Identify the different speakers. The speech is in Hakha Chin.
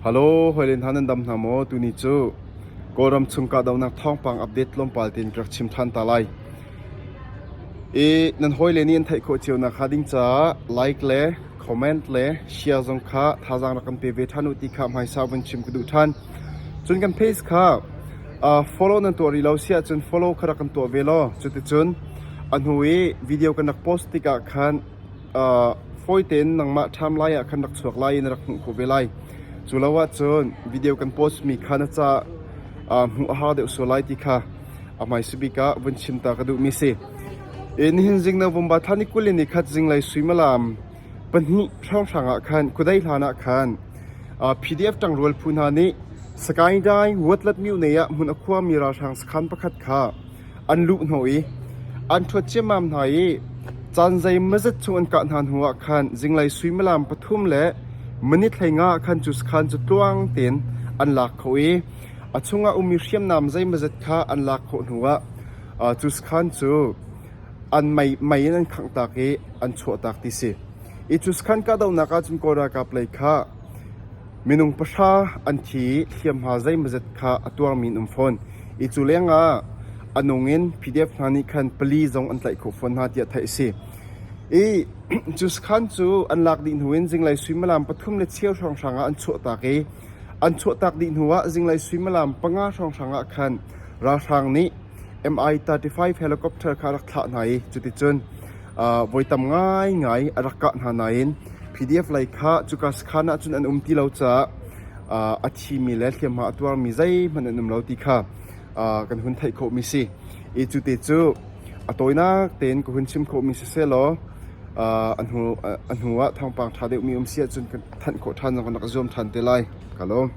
Speaker 1: Hello, hawile hna nan dam hna maw? Tuni cu Kawlram chung kahdohnak thawngpang update tlawmpal tein ka rak chim ṭhan ta lai. I nan hawile nih an theih khawh cio nakhnga ding caah like le comment le share zong kha thazaang rak kan pe ve ṭhan u ti kha hmaisa vun chim ka duh ṭhan. Cun kan page kha uh, follow nan tuah rih lo si ahcun follow kha rak kan tuah ve law cuticun a hnu i video kan rak post tikah khan uh, fawi tein nangmah ṭham lai ah khan rak chuak lai i na rak hmuh khawh ve lai. Cu lo ahcun video kan post mi kha na ca uh, hmuh a har deuh sual lai ti kha a hmaisa bik ah vun chim ta ka duhmi si. E nihin zing November thla ni 20 ni khat zinglei suimilam pahnih hrawnghrang ah khan kudai hlan ah khan uh, PDF ṭangrual phu hna nih Sagaing Dai Watlat Myone ah hmun a khuami ralhrang sakhan pakhat kha an luh hnawh i an ṭhuat ciammam hna i caan zeimawzat chung an kah hna hnuah khan zinglei suimilam pathum le minute 15 ah khan cu sakhan cu tluang tein an lak kho i a chungah ummi hriamnam zeimawzat kha an lak khawh hnuah cu sakhan cu an mei mei in an khanghtak i an chuahtak ti si. I cu sakhan kahdohnak ahcun Kawl ralkap lei kha Minung pahra an thi i hliamhma zeimawzat kha a tuarmi an um fawn. I cu lengah a nung in PDF hna nih khan pali zong an tlaih khawh fawn hna tiah theih a si. I cu sakhan cu an lak dih hnu in zinglei suimilam pathum le cheu hrawnghrang ah an chuahtak i an chuahtak dih hnu ah zinglei suimilam panga hrawnghrang ah khan ralhrang nih Mi-35 helicopter kha a rak thlah hna i cuticun voi tam ngaingai a rak kah hna nain PDF lei kha cuka sakhan ahcun an um ti lo caah a thimi le hliamhma a tuarmi zeihmanh an um lo ti kha kan hun theih khawhmi si. I cu te cu a tawinak tein ka hun chim khawhmi siseh law a hnu a hnu ah thawngpang ṭha deuhmi um si ahcun kan thanh khawh ṭhan zong kan rak i zuam ṭhan te lai. Ka lawm.